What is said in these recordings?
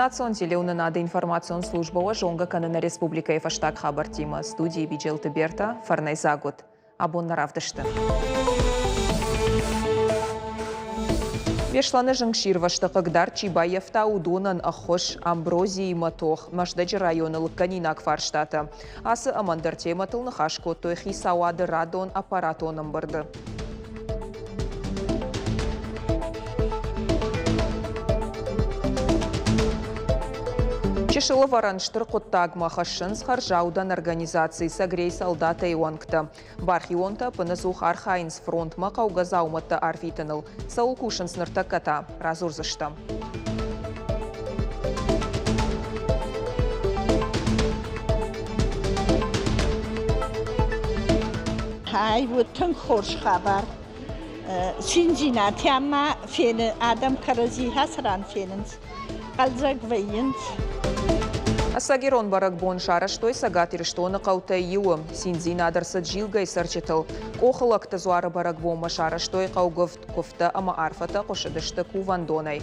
Национ телеуынынады информацион службӕ уӕ зонгӕ кӕны нӕ республикӕйы фӕстаг хабӕрттимӕ. Студийы Биджелты Берта, фӕрнӕйдзаг уыд. Абон нӕ равдысты. Беслӕны зынгсирвӕзты хъыгдард чи баййӕфта, уыдонӕн ӕххуыс, амброзиимӕ тох, Мӕздӕджы районы лыггӕнинаг фарстатӕ. Ацы ӕмӕ ӕндӕр темӕтыл ныхас кодтой хицауады радон аппаратон ӕмбырды. Чысыл ӕвӕрӕн стыр хъуыддагмӕ хӕссынц хӕрзаудӕн организаци «Согрей солдата»-йы уӕнгтӕ. Бархионтӕ ӕппынӕдзух архайынц фронтмӕ хъӕугӕ дзаумӕттӕ арвитыныл. Цӕуыл кусынц ныртӕккӕ та, радзурдзыстӕм. Ай у тынг хорз хабар. Циндзинад ма фены адӕм кӕрӕдзи ацы ран фенынц, хъӕлдзӕг вӕййынц. Ӕцӕг ирон бӕрӕгбон сарӕзтой Цӕгат Ирыстоны хъӕутӕй иуы. Циндзинад ӕрцыд Зилгӕйы цӕрджытыл. Къохы лӕгты дзуары бӕрӕгбонмӕ сарӕзтой хъӕугуывд, куывдтӕ ӕмӕ арфӕтӕ хъуысыдысты кувӕндонӕй.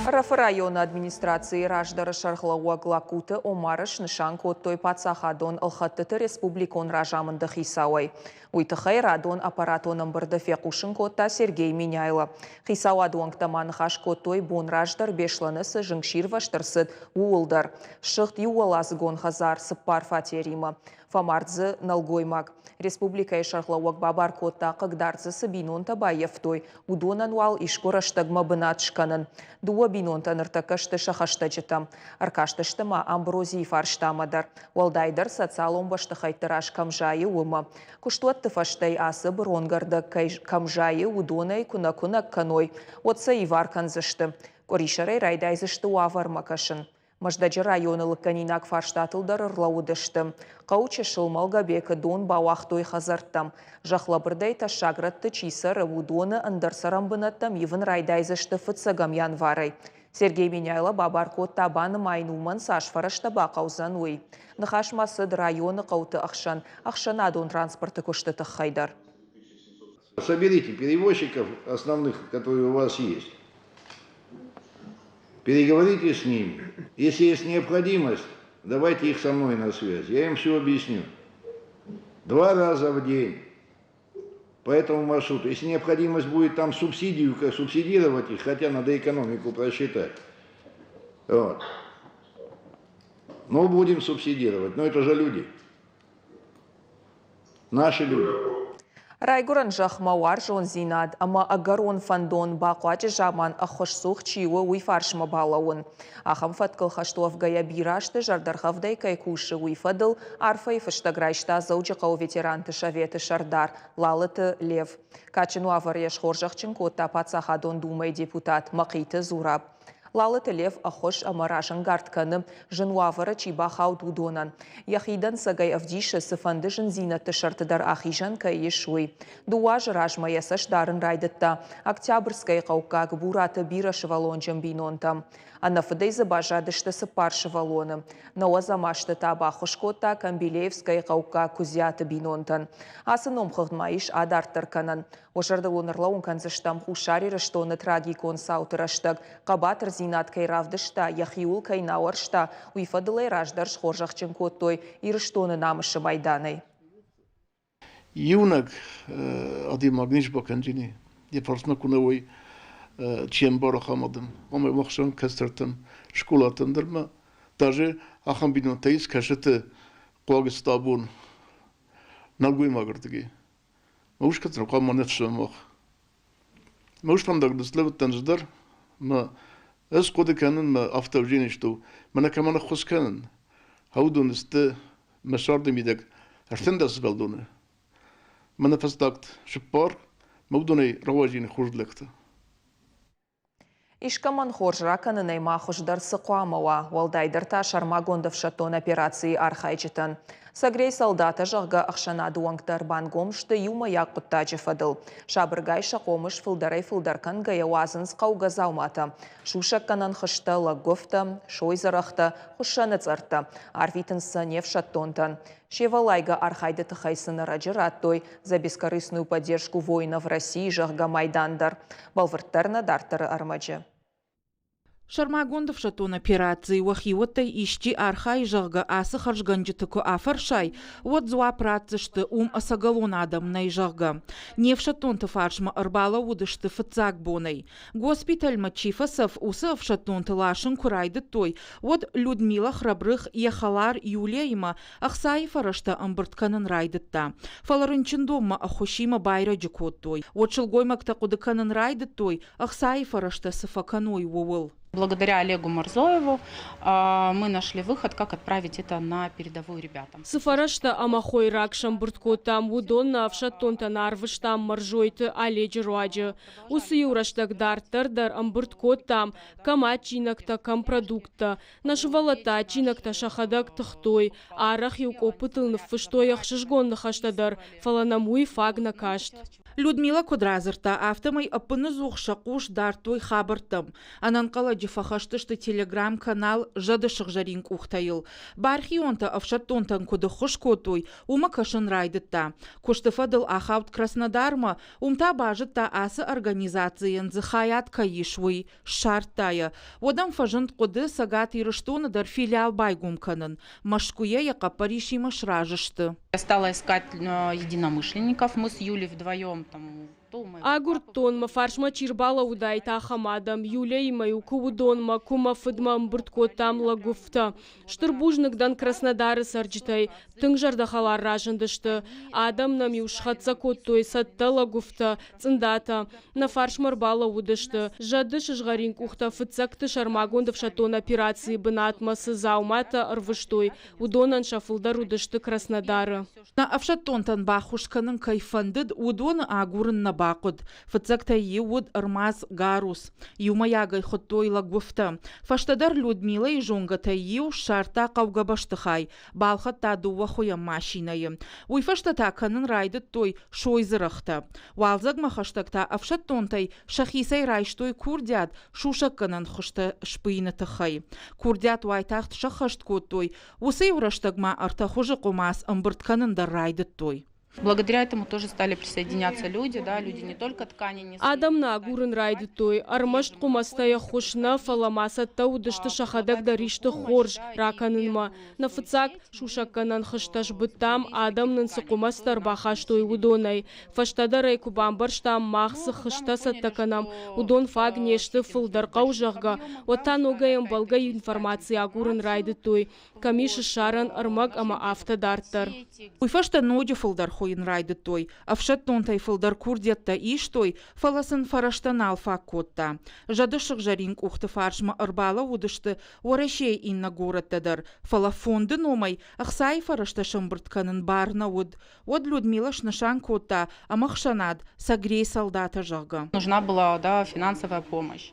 Ӕрӕфы районы администрацийы раздӕры сӕргълӕууӕг Лакуты Омары снысан кодтой паддзахадон ӕлхӕдтыты республикон разамынды хицауӕй. Уый тыххӕй радон аппаратон ӕмбырды фехъусын кодта Сергей Меняйло. Хицауады уӕнгтӕ ма ныхас кодтой, бон раздӕр Беслӕны цы зынгсирвӕзт ӕрцыд, ууыл дӕр. Ссыгъд иууӕладзыгон хӕдзар цыппар фатеримӕ. Фӕмард дзы нӕлгоймаг. Республикӕйы сӕргълӕууӕг бабар кодта, хъыгдард дзы цы бинонтӕ баййӕфтой, уыдонӕн уал искуы рӕстӕгмӕ бынат скӕнын. Дыууӕ бинонтӕ ныртӕккӕ сты сӕ хӕстӕджытӕм. Ӕркастысты ма амброзийы фарстамӕ дӕр, уӕлдайдӕр социалон бӕстыхӕйтты раз кӕм зайы, уымӕ. Куыстуӕтты фӕстӕй ацы быронгӕрдӕг кӕй кӕм зайы, уыдонӕй куы нӕ куынӕг кӕной, уӕд сӕ ивар кӕндзысты. Къуырисӕрӕй райдайдзысты уавӕрмӕ кӕсын. Мӕздӕджы районы лыггӕнинаг фарстатыл дӕр ӕрлӕууыдысты. Хъӕу чысыл Малгобекы дон бауагътой хӕдзӕрттӕм. Зӕхлӕбырдӕй тӕссаг рӕтты чи цӕры, уыдоны ӕндӕр цӕрӕнбынӕттӕм ивын райдайдзысты фыццӕгӕм январӕй. Сергей Меняйло бабар кодта банымайын уымӕн цас фӕрӕзтӕ бахъӕудзӕн, уый. Ныхас ма цыд районы хъӕуты ӕхсӕн ӕхсӕнадон транспорты куысты тыххӕй дӕр. Соберите перевозчиков основных, которые у вас есть. Переговорите с ними. Если есть необходимость, давайте их со мной на связь. Я им все объясню. Два раза в день по этому маршруту. Если необходимость будет там субсидию, субсидировать их, хотя надо экономику просчитать. Вот. Но будем субсидировать. Но это же люди. Наши люди. Райгуырӕн зӕхмӕ уарзондзинад ӕмӕ ӕгӕрон фӕндон бахъуаджы заман ӕххуысцух чи у, уый фарсмӕ балӕууын. Ахӕм фӕткыл хӕст уӕвгӕйӕ бирӕ азты зӕрдӕргъӕвдӕй кӕй кусы, уый фӕдыл арфӕйы фыстӕг райста Дзӕуджыхъӕуы ветеранты советы сӕрдар Лалыты Лев. Кадджын уавӕры йӕ схорзӕхджын кодта Паддзахадон Думӕйы депутат Мӕхъиты Зураб. Лалыты Лев ӕххуыс ӕмӕ разӕнгард кӕны, зын уавӕры чи бахауд, уыдонӕн. Йӕхи дӕнцӕгӕй ӕвдисы, цыфӕнды зындзинӕдты сӕрты дӕр ахизӕн кӕй ис, уый. Дыууӕ азы размӕ йӕ цӕст дарын райдыдта Октябрьскӕйы хъӕуккаг Бураты бирӕсывӕллонджын бинонтӕм. Ӕнӕфыдӕй дзы баззадысты цыппар сывӕллоны. Нӕуӕдзӕм азты та баххуыс кодта Камбилеевскӕйы хъӕуккаг Куыдзиаты бинонтӕн. Ацы номхыгъд ма ис адарддӕр кӕнӕн. Уӕ зӕрдыл уын ӕрлӕууын кӕндзыстӕм Хуссар Ирыстоны трагикон цауты рӕстӕг хъӕбатырдзинад кӕй равдыста, йӕхиуыл кӕй нӕ ауӕрста, уый фӕдыл ӕй раздӕр схорзӕхджын кодтой Ирыстоны намысы майданӕй. Иунӕг адӕймаг не сбакӕнджыни, йӕ фарсмӕ куы нӕ уой, чи ӕмбары ахӕм адӕм. Ӕмӕ махсӕн кӕстӕртӕн, скъолатӕн дӕр ма даже ахӕм бинонтӕ ис, кӕсыты хъуаг сты абон нӕлгоймагырдыгӕй. Мӕ ус кӕддӕр хъуамӕ ныфсы мах. Мӕ ус фӕндаг слӕууыдтӕн ӕз дӕр. Мӕ ӕз хъуыды кӕнын, мӕ афтӕ ӕвзин сту, мӕнӕ кӕмӕн ӕххуыс кӕнын. Уыдон сты мӕ царды мидӕг 13 сывӕллоны. Мӕнӕ фӕстаг цыппар, мӕ уыдонӕй рауадзин хорз лӕгтӕ. Искӕмӕн хорз ракӕнынӕй ма хуыздӕр цы хъуамӕ уа, уӕлдайдӕр та сӕрмагонд ӕфсӕддон операцийы архайджытӕн. Согрей солдата, зӕгъгӕ, ӕхсӕнады уӕнгтӕ ӕрбангом сты иумӕйаг хъуыддаджы фӕдыл. Сабыргай сӕ хъомыс фылдӕрӕй-фылдӕр кӕнгӕйӕ уадзынц хъӕугӕ дзауматӕ. Сусӕггӕнӕн хызтӕ, лӕггуыфтӕ, сойдзырӕгътӕ, хуыссӕны цъӕрттӕ. Арвитынц сӕ не фсӕддонтӕн. Се вӕллайгӕ архайды тыххӕй сын ӕрӕджы радтой «За бескорыстную поддержку воинов России», зӕгъгӕ, майдан дӕр. Бӕлвырддӕр нӕ дарддӕры ӕрмӕджы. Сӕрмагонд ӕфсӕддон операцийы уӕхиуӕттӕй исчи архайы, зӕгъгӕ, ацы хӕрзгӕнджыты куы афӕрсай, уӕд дзуапп ратдзысты, уым ӕцӕгӕлон адӕм нӕй, зӕгъгӕ. Не фсӕддонты фарсмӕ ӕрбалӕууыдысты фыццаг бонӕй. Госпитальмӕ чи фӕцӕф, уыцы ӕфсӕддонты ласын куы райдыдтой, уӕд Людмила Храбрых йӕ хӕлар Юлияимӕ ӕхцайы фӕрӕзтӕ ӕмбырд кӕнын райдыдта. Фӕлӕ рынчындонмӕ ӕххуысимӕ байрӕджы кодтой. Уӕд сылгоймӕгтӕ хъуыды кӕнын райдыдтой, ӕхцайы фӕрӕзтӕ цы фӕкӕной, ууыл. Благодаря Олегу Морзоеву мы нашли выход, как отправить это на передовую ребятам. Цы фӕрӕзтӕ ӕмӕ хойраг сӕмбырд кодтам, уыдон нӕ ӕфсӕддонтӕн арвыстам Мӕрзойты Оледжы руаджы. Уыцы-иу рӕстӕг дарддӕр дӕр ӕмбырд кодтам, кӕм адджинӕгтӕ, кӕм продукттӕ. Нӕ сывӕллӕттӕ адджинӕгтӕ сӕхӕдӕг тыхтой, арӕх-иу къоппытыл ныффыстой ӕхсызгон ныхӕстӕ дӕр, фӕлӕ нӕм уый фаг нӕ каст. Людмила куыд радзырдта, афтӕмӕй ӕппыныдзух сӕ хъус дардтой хабӕрттӕм. Ӕнӕнхъӕлӕджы фӕхӕст сты телеграм-канал «Зӕды сыгъзӕрин къухтӕ-йыл. Бархионтӕ ӕфсӕддонтӕн куыд ӕххуыс кодтой, уымӕ кӕсын райдыдта. Куысты фӕдыл ахауд Краснодармӕ, уым та базыдта, ацы организацийӕн дзы хайад кӕй ис, уый. Ссардта йӕ. Уӕд ӕм фӕзынд хъуыды Цӕгат Ирыстоны дӕр филиал байгом кӕнын. Мӕскуыйӕ йӕ хъӕппӕрисимӕ сразы сты. Я стала искать единомышленников. Мы с Юлей вдвоем там Агуырдтон, мӕ фарсмӕ чи рбалӕууыдаид, ахӕм адӕм. Юляимӕ-иу куы уыдонмӕ, куы мӕ фыдмӕ ӕмбырд кодтам лӕггуыфтӕ. Стыр бузныг дӕн Краснодары цӕрджытӕй, тынг зӕрдӕхӕлар разындысты. Адӕм нӕм-иу схӕццӕ кодтой цӕттӕ лӕггуыфтӕ, цъындатӕ. Нӕ фарсмӕ рбалӕууыдысты, зӕды сызгъӕрин къухтӕ фыццӕгты сӕрмагонд ӕфсӕддон операцийы бынатмӕ цы дзауматӕ ӕрвыстой, уыдонӕн сӕ фылдӕр уыдысты Краснодары. Нӕ ӕфсӕддонтӕн баххуыс кӕнын кӕй фӕндыд, уыдоны агурын нӕ бахъуыд. Фыццӕгтӕй иу уыд ӕрмадз Гарус. Иумӕйагӕй хуыдтой лӕггуыфтӕ. Фӕстӕдӕр Людмилӕйы зонгӕтӕй иу ссардта хъӕугӕ бӕстыхай, балхӕдта дыууӕ хуыйӕн машинӕйы. Уый фӕстӕ та кӕнын райдыдтой сойдзырӕгътӕ. Уалдзӕгмӕ хӕстӕг та ӕфсӕддонтӕй сӕхицӕй райстой курдиат сусӕггӕнӕн хуызтӕ сбыйыны тыххӕй. Курдиат уайтагъд сӕххӕст кодтой, уыцы-иу рӕстӕг ма ӕртӕ хуызы хъуымац ӕмбырд кӕнын дӕр райдыдтой. Благодаря этому тоже стали присоединяться люди, да, люди не только ткани несли. Адӕм нӕ агурын райдыдтой, ӕрмӕст хъуымӕцтӕй ӕххуыс нӕ, фӕлӕ ма цӕттӕ уыдысты сӕхӕдӕг дӕр исты хорз ракӕнынмӕ. Нӕ фыццаг сусӕггӕнӕн хызтӕ сбыдтам, адӕм нын цы хъуымӕцтӕ ӕрбахастой, уыдонӕй. Фӕстӕдӕр ӕй куы бамбӕрстам, мах цы хызтӕ цӕттӕ кӕнӕм, уыдон фаг не сты, фылдӕр хъӕуы, зӕгъгӕ, уӕд та ногӕй ӕмбӕлгӕ информаци агурын райдыдтой, кӕм ис ссарӕн ӕрмӕг ӕмӕ афтӕ дарддӕр. Уый фӕстӕ ноджы фылдӕр хуыйын райдыдтой. Ӕфсӕддонтӕй фылдӕр курдиӕттӕ истой, фӕлӕ сын фӕрӕзтӕ нал фаг кодта. Зӕды сыгъзӕрин къухты фарсмӕ ӕрбалӕууыдысты Уӕрӕсейы иннӕ горӕттӕ дӕр, фӕлӕ фонды номӕй ӕхцайы фӕрӕзтӕ сӕмбырд кӕнын бар нӕ уыд. Уӕд Людмила снысан кодта ӕмӕхсӕнад «Согрей солдата», зӕгъгӕ. Нужна была, да, финансовая помощь.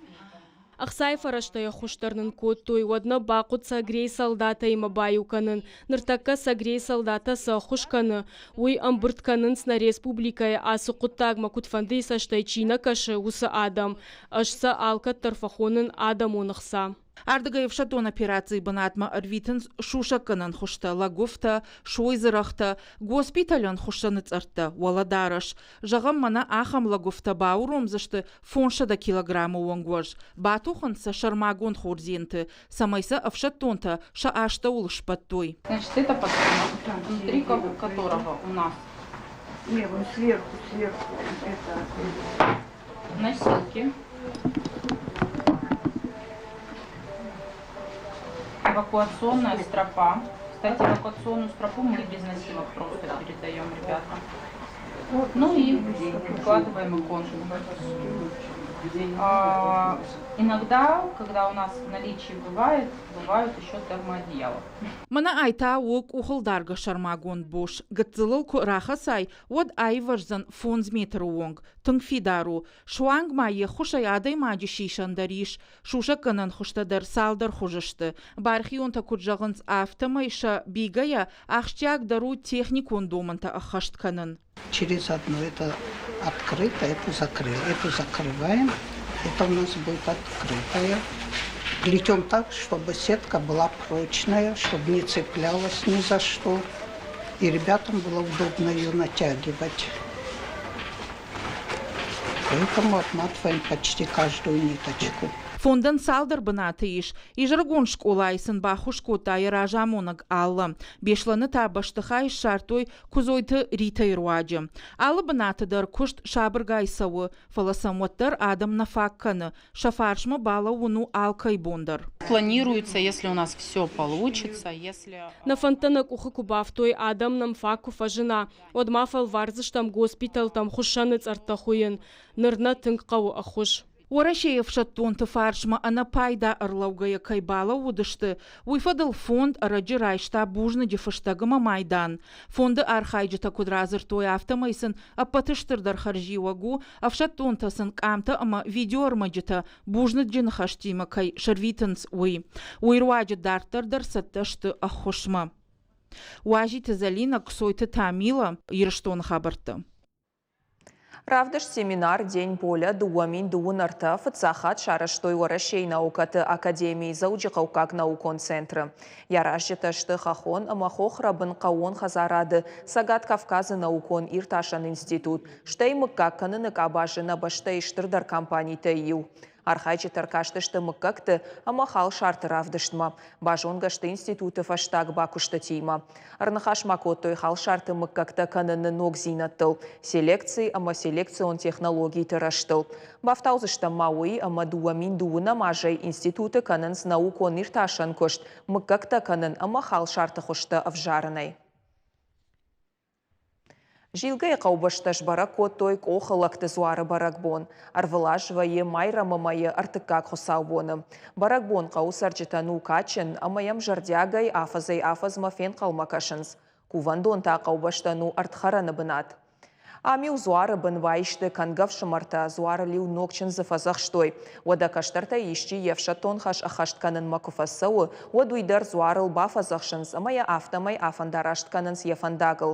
Ӕхцайы фӕрӕзтӕй ӕххуыс дӕр нын кодтой, уӕд нӕ бахъуыд Согрей солдатаимӕ баиу кӕнын. Ныртӕккӕ Согрей солдата цы ӕххуыс кӕны, уый ӕмбырд кӕнынц нӕ республикӕйы ацы хъуыддагмӕ куыдфӕндыйы цӕстӕй чи нӕ кӕсы, уыцы адӕм. Ӕз сӕ алкӕддӕр фӕхонын адӕмон ӕхца. Ардыгӕй ӕфсӕддон операцийы бынатмӕ ӕрвитынц сусӕггӕнӕн хуызтӕ, лӕгуыфтӕ, сойдзырӕгътӕ, госпиталӕн хуыссӕны цъӕрттӕ, уӕлӕдарӕс. Зӕгъӕм, мӕнӕ ахӕм лӕгуыфтӕ бауромдзысты 500 килограммы онг уӕз, батухынц сӕ сӕрмагонд хордзенты, цӕмӕй сӕ ӕфсӕддонтӕ сӕ астӕуыл сбӕттой. Значит, это подсумок, внутри которого у нас Не, вон сверху, сверху. Это... носилки, эвакуационная стропа. Кстати, эвакуационную стропу мы без носилок просто передаем ребятам. Ну и выкладываем иконку. Иногда, когда у нас в наличии бывает, бывают еще термоодеяла. Мӕнӕ ай та у къухылдаргӕ сӕрмагонд бос. Гыццылыл куы рахӕцай, уӕд аивӕздзӕн 5 метры онг. Тынг фидар у. Суанг ма йе ххуысӕй адӕймаджы сисӕн дӕр ис. Сусӕггӕнӕн хуызтӕ дӕр цалдӕр хуызы сты. Бархионтӕ куыд зӕгъынц, афтӕмӕй сӕ бийгӕйӕ ахсджиагдӕр у техникон домӕнтӕ ӕххӕст кӕнын. Через одно это открыто, это закрыто, это закрываем, это у нас будет открытое. Плетем так, чтобы сетка была прочная, чтобы не цеплялась ни за что. И ребятам было удобно ее натягивать. Поэтому обматываем почти каждую ниточку. Фондӕн цалдӕр бынаты ис. Изӕрыгон скъолайы сын баххуыс кодта йӕ разамонӕг Алла. Беслӕны та бӕстыхай ссардтой Куыдзойты Ритӕйы руаджы. Алы бынаты дӕр куыст сабыргай цӕуы, фӕлӕ сӕм уӕддӕр адӕм нӕ фаг кӕны. Сӕ фарсмӕ балӕууын у алкӕй бон дӕр. Планируется, если у нас все получится, если... Нӕ фӕндтӕ нӕ къухы куы бафтой, адӕм нӕм фаг куы фӕзына, уӕд ма фӕлвардзыстӕм госпиталтӕм хуыссӕны цъӕрттӕ хуыйын. Ныр нӕ тынг хъӕуы ӕххуыс. Уӕрӕсейы ӕфсӕддонты фарсмӕ ӕнӕпайда ӕрлӕугӕйӕ кӕй балӕууыдысты, уый фӕдыл фонд ӕрӕджы райста бузныджы фыстӕг ӕмӕ майдан. Фонды архайджытӕ куыд радзырдтой, афтӕмӕй сын ӕппӕты стырдӕр хӕрзиуӕг у, ӕфсӕддонтӕ сын къамтӕ ӕмӕ видеоӕрмӕджытӕ бузныджы ныхӕстимӕ кӕй сӕрвитынц, уый. Уый руаджы дарддӕр дӕр цӕттӕ сты ӕххуысмӕ. Уазиты Зӕлинӕ, Ксойты Тамила, Ирыстоны хабӕрттӕ. Равдыст-семинар «День поля» 2023 фыццаг хатт сарӕзтой Уӕрӕсейы наукӕты академийы Дзӕуджыхъӕуккаг наукон центры. Йӕ аразджытӕ сты хӕххон ӕмӕ хохрӕбын хъӕууон хӕдзарады Цӕгат Кавказы наукон иртасӕн институт, стӕй мыггаг кӕныны къабазы нӕ бӕстӕйы стырдӕр компанитӕй иу. Архайджытӕ ӕркастысты мыггӕгты ӕмӕ халсарты равдыстмӕ, базонгӕ сты институты фӕстаг бакуыстытимӕ. Ӕрныхас ма кодтой халсарты мыггӕгтӕ кӕныны ногдзинӕдтыл, селекци ӕмӕ селекцион технологиты рӕзтыл. Бафтаудзыстӕм ма уый, ӕмӕ 2002 азӕй институты кӕнынц наукон-иртасӕн куыст мыггӕгтӕ кӕнын ӕмӕ халсарты хуызтӕ ӕвзарынӕй. Зилгӕйы хъӕубӕстӕ сбӕрӕг кодтой Къохы лӕгты дзуары бӕрӕгбон. Ӕрвылаз вӕййы майрӕмы мӕйы ӕртыккаг хуыцаубоны. Бӕрӕгбон хъӕуы цӕрджытӕн у кадджын ӕмӕ йӕм зӕрдиагӕй афӕдзӕй-афӕдзмӕ фенхъӕлмӕ кӕсынц. Кувӕндон та хъӕубӕстӕн у ӕрдхӕрӕны бынат. Ам-иу дзуары бын баисты кӕнгӕ ӕфсымӕртӕ, дзуарыл-иу ног чындзы фӕдзӕхстой. Уӕдӕ кӕстӕртӕй исчи йе фсӕддон хӕс ӕххӕст кӕнынмӕ куы фӕцӕуы, уӕд уый дӕр дзуарыл бафӕдзӕхсынц ӕмӕ йӕ афтӕмӕй афӕндараст кӕнынц йӕ фӕндагыл.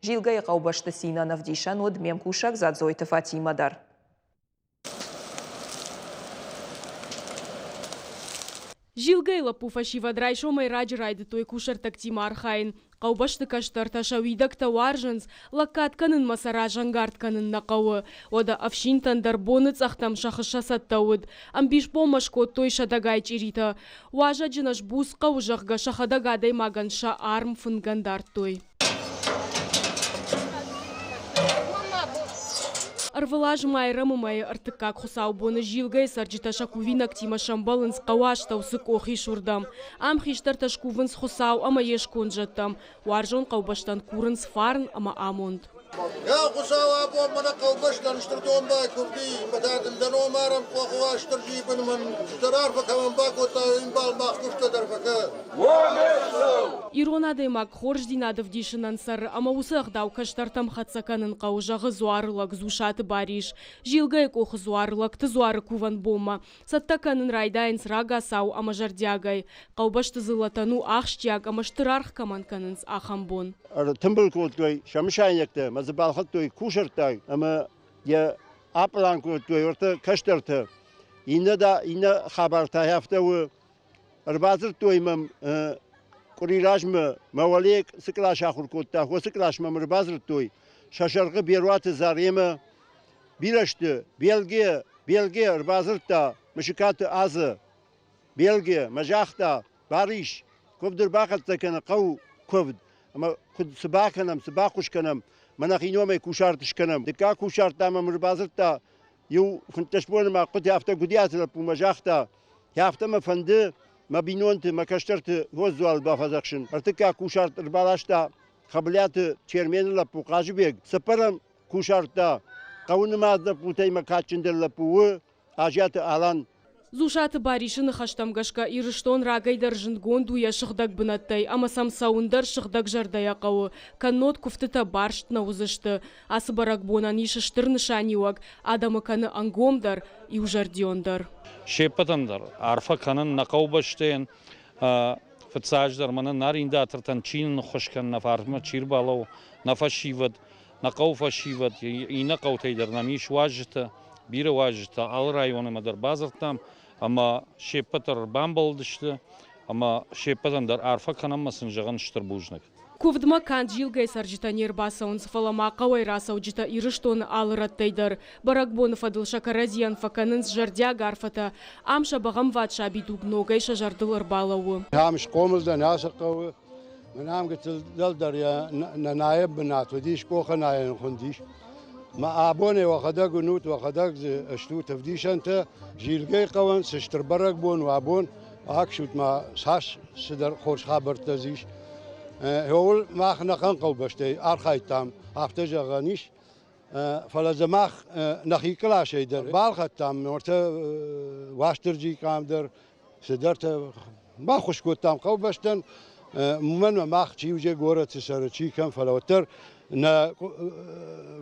Зилгӕйы хъӕубӕсты цинӕн ӕвдисӕн уыд ме мкусӕг Дзадзойты Фатимӕ дӕр. Зилгӕйы лӕппу фӕсивӕд райсомӕй раджы райдыдтой кусӕрттӕгтимӕ архайын. Хъӕубӕсты кӕстӕртӕ сӕ уидӕгтӕ уарзынц, лӕггад кӕнынмӕ сӕ разӕнгард кӕнын нӕ хъӕуы. Уӕдӕ ӕфсинтӕн дӕр боныцъӕхтӕм сӕ хыссӕ цӕттӕ уыд. Ӕмбисбонмӕ скодтой сӕдӕгай чъиритӕ. Уазӕджы нӕ сбуц хъӕуы, зӕгъгӕ, сӕхӕдӕг адӕймагӕн сӕ арм фынгӕн дардтой. Ӕрвылаз Майрӕмы мӕйы ӕртыккаг хуыцаубоны Зилгӕйы цӕрджытӕ сӕ кувинӕгтимӕ сӕмбӕлынц хъӕуы астӕу цы къох ис, уырдӕм. Ам хистӕртӕ скувынц Хуыцау ӕмӕ йе сконд зӕдтӕм, уарзон хъӕубӕстӕн курынц фарн ӕмӕ амонд. Йӕ Хуыцау абон мӕнӕ хъӕубӕстӕн стыр домбай куывди, ӕмӕ та дын дӕ номарӕн къохы Уастырджийы бын мӕн стыр арфӕ кӕмӕн бакодта, уый мбал мах куывдтӕ дӕр фӕкӕ. Ирон адӕймаг хорздзинад ӕвдисынӕн цӕры ӕмӕ уыцы ӕгъдау кӕстӕртӕм хӕццӕ кӕнын хъӕуы, зӕгъы дзуарылӕг Дзусаты Барис. Зилгӕйы къохы дзуар лӕгты дзуары кувӕн бонмӕ цӕттӕ кӕнын райдайынц рагацау ӕмӕ зӕрдиагӕй. Хъӕубӕсты дзыллӕтӕн у ахсджиаг ӕмӕ стыр аргъ кӕмӕн кӕнынц, ахӕм бон. Ӕртымбыл кодтой сӕ мысайнӕгтӕ ӕмӕ дзы балхӕдтой кусӕрттаг ӕмӕ йӕ апълан кодтой ӕртӕ кӕстӕртӕ. Иннӕ, иннӕ хабар та афтӕ у, Ӕрбадзырдтой мӕм къуыри размӕ, мӕ уӕле цы кълас ахуыр кодта, уыцы къласмӕ мӕм ӕрбадзырдтой. Сӕ сӕргъы Беруаты Заремӕ. Бирӕ сты. Белгия, Белгия ӕрбадзырдта Мысыкаты Азӕ. Белгия мӕ загъта, Барис, куывд ӕрбахӕццӕ кӕны хъӕу куывд. Ӕмӕ куыд цы бакӕнӕм, цы баххуыс кӕнӕм, мӕ нӕхи номӕй кусарт скӕнӕм. Дыккаг кусарт та мӕм ӕрбадзырдта иу 15 боны ма хъуыди, афтӕ Гуыдиаты лӕппумӕ загъта, афтӕ мӕ фӕнды мӕ бинонты, мӕ кӕстӕрты Годзуал бафӕдзӕхсын. Ӕртыккаг кусарт ӕрбаласта Хӕблиаты Чермены лӕппу Хъазыбег. Цыппӕрӕм кусарт та хъӕуы нымад лӕппутӕй мӕ кадджындӕр лӕппу у. Азиаты Алан. Дзусаты Барисы ныхӕстӕм гӕсгӕ Ирыстон рагӕй дӕр зындгонд у йӕ сыгъдӕг бынӕттӕй ӕмӕ сӕм цӕуын дӕр сыгъдӕг зӕрдӕйӕ хъӕуы, кӕннод куывтытӕ барст нӕ уыдзысты. Ацы бӕрӕгбонӕн ис стыр нысаниуӕг, адӕмы кӕны ӕнгомдӕр, иузӕрдиондӕр. Се ппӕтӕн дӕр арфӕ кӕнын нӕ хъӕубӕстӕйӕн, фыццаджыдӕр мӕнӕ нӕ арендатортӕн чи нын ӕххуыс кӕны, нӕ фарсмӕ чи рбалӕууы, нӕ фӕсивӕд, нӕ хъӕуы фӕсивӕд, иннӕ хъӕутӕй дӕр нӕм ис уазджытӕ, бирӕ уазджытӕ алы районмӕ дӕр бадзырдтам ӕмӕ се ппӕт дӕр ӕрбамбӕлдысты ӕмӕ се ппӕтӕн дӕр арфӕ кӕнӕм ӕмӕ сын зӕгъын стыр бузныг. Куывдмӕ канд Зилгӕйы цӕрджытӕ не рбацӕуынц, фӕлӕ ма хъӕуӕй рацӕуджытӕ Ирыстоны алы рӕттӕй дӕр. Бӕрӕгбоны фӕдыл сӕ кӕрӕдзийӕн фӕкӕнынц зӕрдиаг арфӕтӕ. Ам сӕ бӕгъӕмвад сабидуг ногӕй сӕ зӕрдыл ӕрбалӕууы. Ам схъомыл дӕн ацы хъӕуы. Мӕн ам гыццыл дӕлдӕр йӕ нанайы бынат уыдис, къохы найӕн хуындис. Мӕ абонӕй уӕхӕдӕг уынут, уӕхӕдӕг дзы стут ӕвдисӕнтӕ. Зилгӕйы хъӕуӕн цы стыр бӕрӕгбон у абон, аксут ма цас цыдӕр хорз хабӕрттӕ дзы ис. Ууыл мах нӕхъӕн хъӕубӕстӕй архайдтам, афтӕ зӕгъӕн ис. Фӕлӕ дзы мах нӕхи къласӕй дӕр балхӕдтам нортӕ Уастырджийы къам дӕр, цыдӕртӕ баххуыс кодтам хъӕубӕстӕн. Уымӕн ӕмӕ мах чи уыди горӕты цӕры, чи кӕм, фӕлӕ уӕддӕр нӕ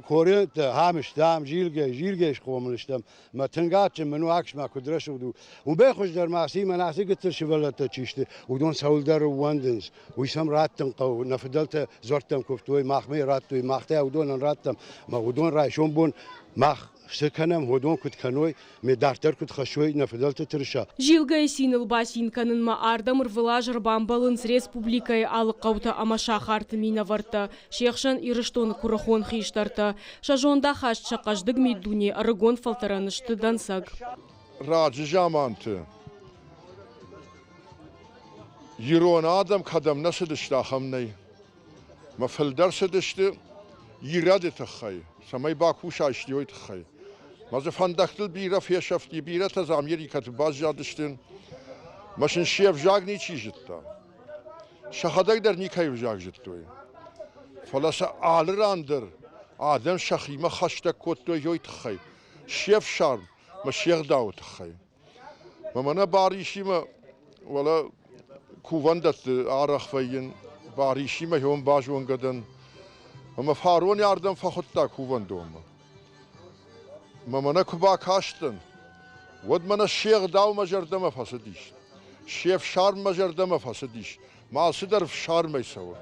корентӕ ам стӕм, зилгӕ, зилгӕ схъомыл стӕм. Мӕ тынг адджын мын у, акс-ма куыд рӕсугъд у. Уымӕй хуыздӕр ма аци мӕнӕ ацы гыццыл сывӕллӕттӕ чи сты, уыдон цӕуылдӕр ӕууӕндынц. Уый сӕм раттын хъӕуы. Нӕ фыдӕлтӕ дзуӕрттӕм куывтой, махмӕ радтой, мах та уыдонӕн раттӕм. Мӕ уыдон райсом бон мах цы кӕнӕм, уыдон куыд кӕной, ме дарддӕр куыд хӕссой нӕ фыдӕлты тырыса. Зилгӕйы циныл бацин кӕнынмӕ ардӕм ӕрвылаз ӕрбамбӕлынц республикӕйы алы хъӕутӕ ӕмӕ сахарты минӕвӕрттӕ, се хсӕн Ирыстоны куырыхон хистӕртӕ. Сӕ зондахаст, сӕ хъӕздыг миддуне ӕрыгон фӕлтӕрӕн сты дӕнцӕг. Раджы заманты ирон адӕм кӕдӕм нӕ цыдысты, ахӕм нӕй. Мӕ фылдӕр цыдысты ирӕды тыххӕй, цӕмӕй бакуса истой тыххӕй. Мӕ дзы фӕндӕгтыл бирӕ фесӕфти, бирӕтӕ дзы Америкӕты баззадысты. Мӕ сын се взаг ничи зыдта. Сӕхӕдӕг дӕр никӕй взаг зыдтой. Фӕлӕ сӕ алы ран дӕр адӕм сӕхимӕ хӕстӕг кодтой уый тыххӕй, се фсарм мӕ се гъдауы тыххӕй. Мӕ мӕнӕ Барисимӕ уӕлӕ кувӕндӕтты арӕх вӕййын, Барисимӕ хион базонгӕ дӕн. Ӕмӕ фарон ардӕм фӕхуыдта кувӕндонмӕ. Мӕ мӕнӕ куы бакастӕн, уӕд мӕнӕ се гъдау мӕ зӕрдӕмӕ фӕцыдис. Се фсарм мӕ зӕрдӕмӕ фӕцыдис. Мӕ алцыдӕр фсармӕй цӕуы.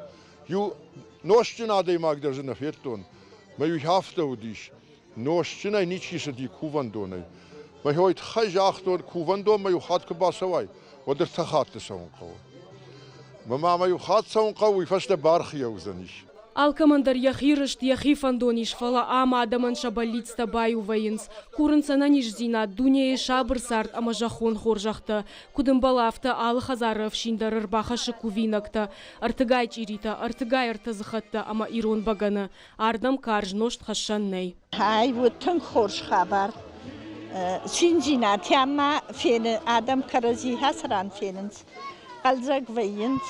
Иу нозтджын адӕймаг дӕр дзы нӕ федтон. Мӕ иу афтӕ уыдис. Нозтджынӕй ничи цыди кувӕндонӕй. Мӕ хой тыххӕй загътон, кувӕндонмӕ иу хатт куы бацӕуай, уӕд ӕртӕ хатты цӕуын хъӕуы. Мӕ мамӕ иу хатт цӕуын хъӕуы, уый фӕстӕ бархийӕ уыдзӕнис. Алкӕмӕн дӕр йӕхи рыст, йӕхи фӕндон ис, фӕлӕ ам адӕмӕн сӕ бӕллицтӕ баиу вӕййынц. Курынц ӕнӕниздзинад, дунейы сабыр цард ӕмӕ зӕххон хорзӕхтӕ. Куыд ӕмбӕлы, афтӕ алы хӕдзары ӕфсин дӕр ӕрбахӕссы кувинӕгтӕ, ӕртыгай чъиритӕ, ӕртыгай ӕртӕдзыхӕттӕ ӕмӕ ирон бӕгӕны. Ардӕм карз нозт хӕссӕн нӕй. Ай у тынг хорз хабар. Циндзинад ма фены, адӕм кӕрӕдзи ацы ран фенынц, хъӕлдзӕг вӕййынц.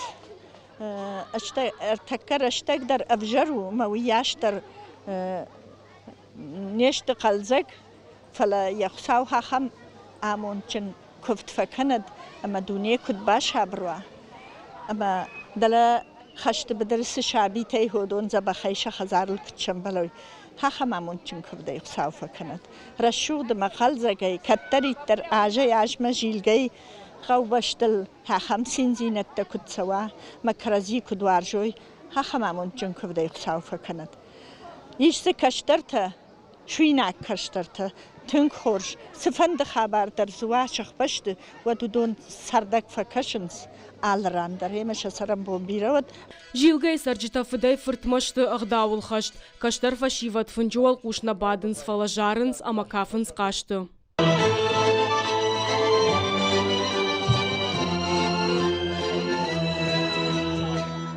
Ӕртӕккӕ рӕстӕг дӕр ӕвзӕр у, ӕмӕ уыйас дӕр не сты хъӕлдзӕг, фӕлӕ йӕ Хуыцау ахӕм амондджын куывд фӕкӕнӕд ӕмӕ дуне куыд басабыр уа. Ӕмӕ дӕлӕ хӕсты быдыры цы сабитӕй уыдон дзӕбӕхӕй сӕ хӕдзарыл куыд сӕмбӕлой, ахӕм амондджын куывдӕй Хуыцау фӕкӕнӕд. Рӕсугъд ӕмӕ хъӕлдзӕгӕй, кӕддӕриддӕр азӕй-азмӕ зилгӕй хъӕубӕстыл ахӕм циндзинӕдтӕ куыд цӕуа, мӕ кӕрӕдзи куыд уарзой, ахӕм амондджын куывдӕй Хуыцау фӕкӕнӕд. Ис дзы кӕстӕртӕ, суинаг кӕстӕртӕ, тынг хорз. Цыфӕнды хабар дӕр дзы уа сыхбӕсты, уӕд уыдон цӕрдӕг фӕкӕсынц алы ран дӕр ӕмӕ сӕ цӕрӕнбон бирӕ уӕд. Зилгӕйы цӕрджытӕ фыдӕй-фыртмӕ сты ӕгъдауыл хӕст. Кӕстӕр фӕсивӕд фынджы уӕлхъус нӕ бадынц, фӕлӕ зарынц ӕмӕ кафынц хъазты.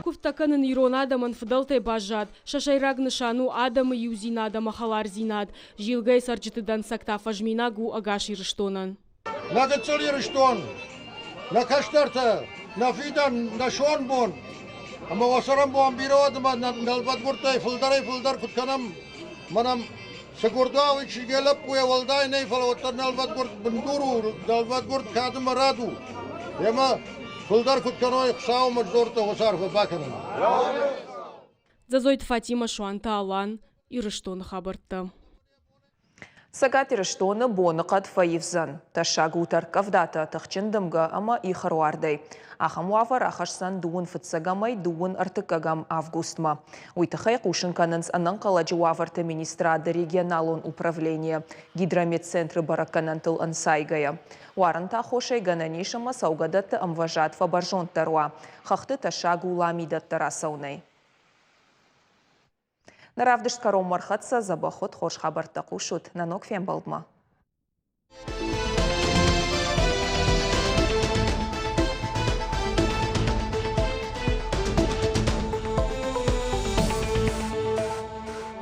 Куывдтӕ кӕнын ирон адӕмӕн фыдӕлтӕй баззад. Сӕ сӕйраг нысан у адӕмы иудзинад ӕмӕ хӕлардзинад. Зилгӕйы цӕрджыты дӕнцӕг та фӕзминаг у ӕгас Ирыстонӕн. Нӕ гыццыл Ирыстон, нӕ кӕстӕртӕ, нӕ фидӕн, нӕ сомбон ӕмӕ уӕ цӕрӕнбон бирӕ уӕд ӕмӕ нӕлвӕдгуырдтӕй фылдӕрӕй-фылдӕр куыд кӕнӕм, мӕнӕм. Цы гуырдауы чызгӕй лӕппуйӕ уӕлдай нӕй, фӕлӕ уӕддӕр нӕлвӕдгуырд бындур у, нӕлвӕдгуырд кады мӕ рад у. Ӕмӕ фылдӕр куыд кӕной Хуыцаумӕ дзордтӕ уыцы арфӕ бакӕнын. Дзӕзойты Фатимӕ, Суанты Алан, Ирыстоны хабӕрттӕ. Цӕгат Ирыстоны боныхъӕд фӕивдзӕн. Тӕссаг у тӕрккъӕвдатӕ, тыхджын дымгӕ ӕмӕ ихыруардӕй. Ахӕм уавӕр ахӕсдзӕн дыууын фыццӕгӕмӕй дыууын ӕртыккӕгӕм августмӕ. Уый тыххӕй хъусын кӕнынц ӕнӕнхъӕлӕджы уавӕрты министрады регионалон управленийы гидрометцентры бӕрӕггӕнӕнтыл ӕнцайгӕйӕ. Уарынты аххосӕй гӕнӕн ис ӕмӕ цӕугӕдӕтты ӕмвӕзад фӕбӕрзонддӕр уа. Хӕхты тӕссаг у ламидӕттӕ рацӕуынӕй. Нӕ равдыст кӕронмӕ ӕрхӕццӕ. Дзӕбӕх уыд, хорз хабӕрттӕ хъусут. Нӕ ног фембӕлдмӕ.